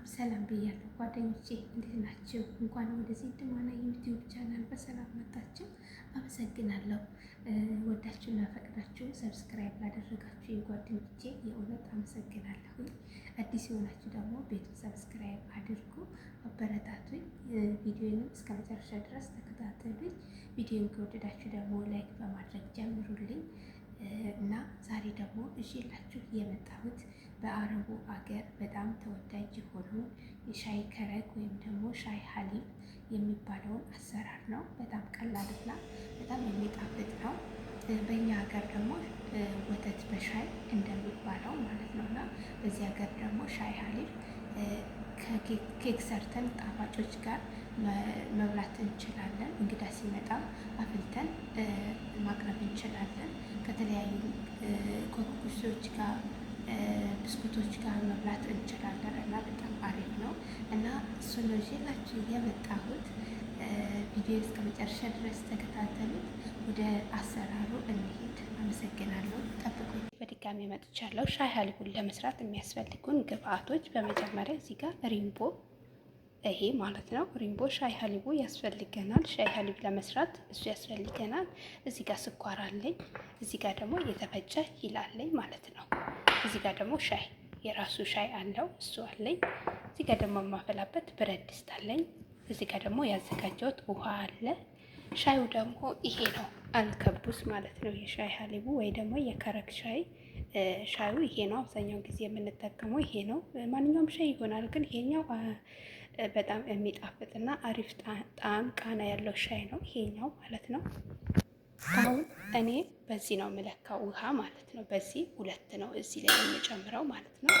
ሰላም ብያለሁ ጓደኞቼ፣ እንዴት ናችሁ? እንኳን ወደዚህ ድማና ዩቲዩብ ቻናል በሰላም መጣችሁ። አመሰግናለሁ። ወዳችሁና ፈቅዳችሁ subscribe ላደረጋችሁ የጓደኞቼ የእውነት አመሰግናለሁ። አዲስ የሆናችሁ ደግሞ ቤቱን subscribe አድርጉ፣ አበረታቱኝ። ቪዲዮንም እስከ መጨረሻ ድረስ ተከታተሉኝ። ቪዲዮን ከወደዳችሁ ደግሞ like በማድረግ ጀምሩልኝ። እና ዛሬ ደግሞ ይዤላችሁ የመጣሁት በአረቡ አገር በጣም ተወዳጅ የሆነውን ሻይ ከረክ ወይም ደግሞ ሻይ حليب የሚባለውን አሰራር ነው። በጣም ቀላልና በጣም የሚጣፍጥ ነው። በእኛ ሀገር ደግሞ ወተት በሻይ እንደሚባለው ማለት ነው። እና በዚህ ሀገር ደግሞ ሻይ حليب ከኬክ ሰርተን ጣፋጮች ጋር መብላት እንችላለን። እንግዳ ሲመጣም አፍልተን ማቅረብ እንችላለን። ከተለያዩ ኩኪሶች ጋር፣ ብስኩቶች ጋር መብላት እንችላለን እና በጣም አሪፍ ነው እና እሱን ነው ይዤላችሁ የመጣሁት። ቪዲዮ እስከ መጨረሻ ድረስ ተከታተሉት። ወደ አሰራሩ እንሂድ። አመሰግናለሁ። ጠብቁ። በድጋሚ መጥቻለሁ። ሻይ حليب ኡን ለመስራት የሚያስፈልጉን ግብአቶች በመጀመሪያ እዚህ ጋር ሪምቦ ይሄ ማለት ነው። ሪምቦ ሻይ حليب ኡ ያስፈልገናል። ሻይ حليب ለመስራት እሱ ያስፈልገናል። እዚህ ጋር ስኳር አለኝ። እዚህ ጋር ደግሞ የተፈጨ هيل አለኝ ማለት ነው። እዚህ ጋር ደግሞ ሻይ የራሱ ሻይ አለው እሱ አለኝ። እዚህ ጋር ደግሞ የማፈላበት ብረት ድስት አለኝ። እዚህ ጋር ደግሞ ያዘጋጀሁት ውሃ አለ። ሻዩ ደግሞ ይሄ ነው፣ አልከቡስ ማለት ነው። የሻይ حليب ኡ ወይ ደግሞ የ كرك ሻይ ሻዩ ይሄ ነው። አብዛኛውን ጊዜ የምንጠቀመው ይሄ ነው። ማንኛውም ሻይ ይሆናል፣ ግን ይሄኛው በጣም የሚጣፍጥና አሪፍ ጣዕም ቃና ያለው ሻይ ነው ይሄኛው ማለት ነው። አሁን እኔ በዚህ ነው የምለካው ውሃ ማለት ነው። በዚህ ሁለት ነው እዚህ ላይ የምጨምረው ማለት ነው።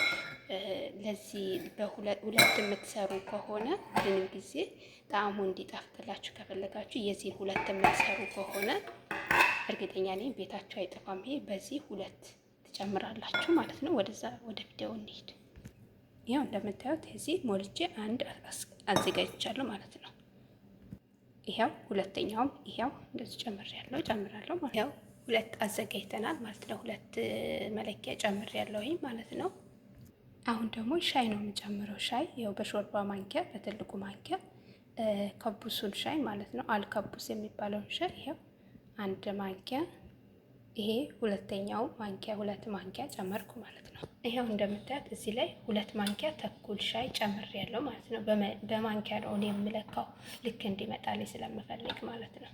ለዚህ በሁለት የምትሰሩ ከሆነ ምንም ጊዜ ጣዕሙ እንዲጣፍጥላችሁ ከፈለጋችሁ የዚህን ሁለት የምትሰሩ ከሆነ እርግጠኛ ነኝ ቤታችሁ አይጠፋም። ይሄ በዚህ ሁለት ትጨምራላችሁ ማለት ነው። ወደዛ ወደ ቪዲዮው እንሂድ። ያው እንደምታዩት እዚህ ሞልቼ አንድ አዘጋጅቻለሁ ማለት ነው። ይሄው ሁለተኛውም ይሄው እንደዚህ ጨምሬያለሁ ጨምራለሁ ማለት ነው። ሁለት አዘጋጅተናል ማለት ነው። ሁለት መለኪያ ጨምሬያለሁ ማለት ነው። አሁን ደግሞ ሻይ ነው የምጨምረው። ሻይ ያው በሾርባ ማንኪያ በትልቁ ማንኪያ ከቡሱን ሻይ ማለት ነው። አልከቡስ የሚባለውን ሻይ ይሄው አንድ ማንኪያ፣ ይሄ ሁለተኛው ማንኪያ ሁለት ማንኪያ ጨመርኩ ማለት ነው። ይሄው እንደምታዩት እዚህ ላይ ሁለት ማንኪያ ተኩል ሻይ ጨምሬያለሁ ማለት ነው። በማንኪያ ነው እኔ የምለካው ልክ እንዲመጣልኝ ስለምፈልግ ማለት ነው።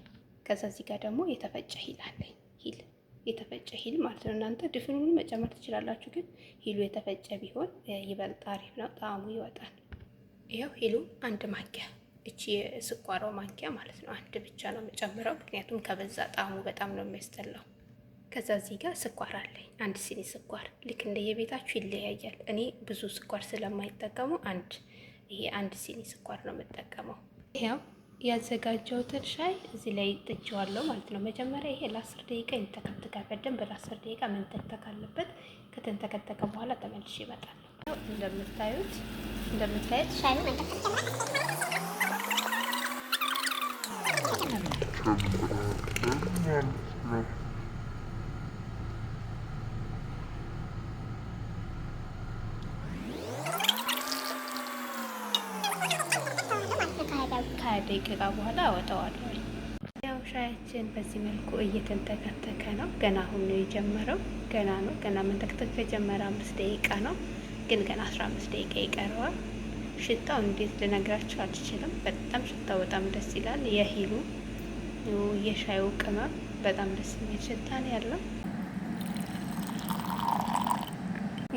ከዛ እዚህ ጋር ደግሞ የተፈጨ هيل አለኝ። هيل የተፈጨ هيل ማለት ነው። እናንተ ድፍኑን መጨመር ትችላላችሁ፣ ግን هيل ኡ የተፈጨ ቢሆን ይበልጥ አሪፍ ነው፣ ጣዕሙ ይወጣል። ይኸው هيل ኡ አንድ ማንኪያ፣ እቺ የስኳሯ ማንኪያ ማለት ነው። አንድ ብቻ ነው የምጨምረው፣ ምክንያቱም ከበዛ ጣዕሙ በጣም ነው የሚያስጠላው። ከዛ እዚህ ጋር ስኳር አለኝ፣ አንድ ሲኒ ስኳር። ልክ እንደ የቤታችሁ ይለያያል። እኔ ብዙ ስኳር ስለማይጠቀሙ አንድ ይሄ አንድ ሲኒ ስኳር ነው የምጠቀመው። ይኸው ያዘጋጀሁትን ሻይ እዚህ ላይ ጥጄዋለሁ ማለት ነው። መጀመሪያ ይሄ ለ10 ደቂቃ ይንተከተካል። በደንብ ለ10 ደቂቃ መንተክተክ አለበት። ከተንተከተከ በኋላ ተመልሼ እመጣለሁ። እንደምታዩት ሻዩ መንተክተክ ማለት ነው። ከ20 ደቂቃ በኋላ አወጣዋለሁ። ያው ሻያችን በዚህ መልኩ እየተንተከተከ ነው። ገና አሁን ነው የጀመረው። ገና ነው። ገና መንተክተክ ከጀመረ 5 ደቂቃ ነው፣ ግን ገና 15 ደቂቃ ይቀረዋል። ሽታው እንዴት ልነግራችሁ አልችልም። በጣም ሽታው በጣም ደስ ይላል። የ هيل ኡ የሻዩ ቅመም በጣም ደስ የሚል ሽታ ነው ያለው።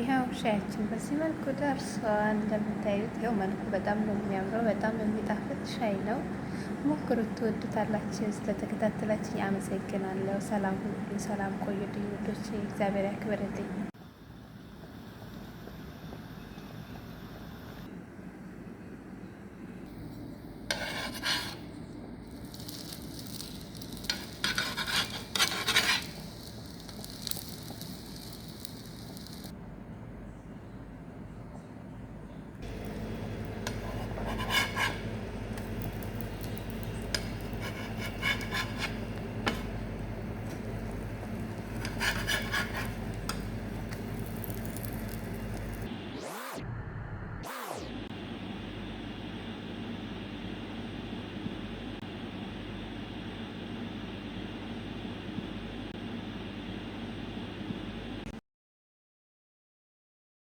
ይኸው ሻያችን በዚህ መልኩ ደርሷል። እንደምታዩት ይኸው መልኩ በጣም ነው የሚያምረው። በጣም የሚጣፍጥ ሻይ ነው። ሞክሩት፣ ትወዱታላችሁ። ስለተከታተላችሁ አመሰግናለሁ። ሰላም ሁኑልኝ፣ ሰላም ቆዩልኝ ውዶች። እግዚአብሔር ያክብርልኝ።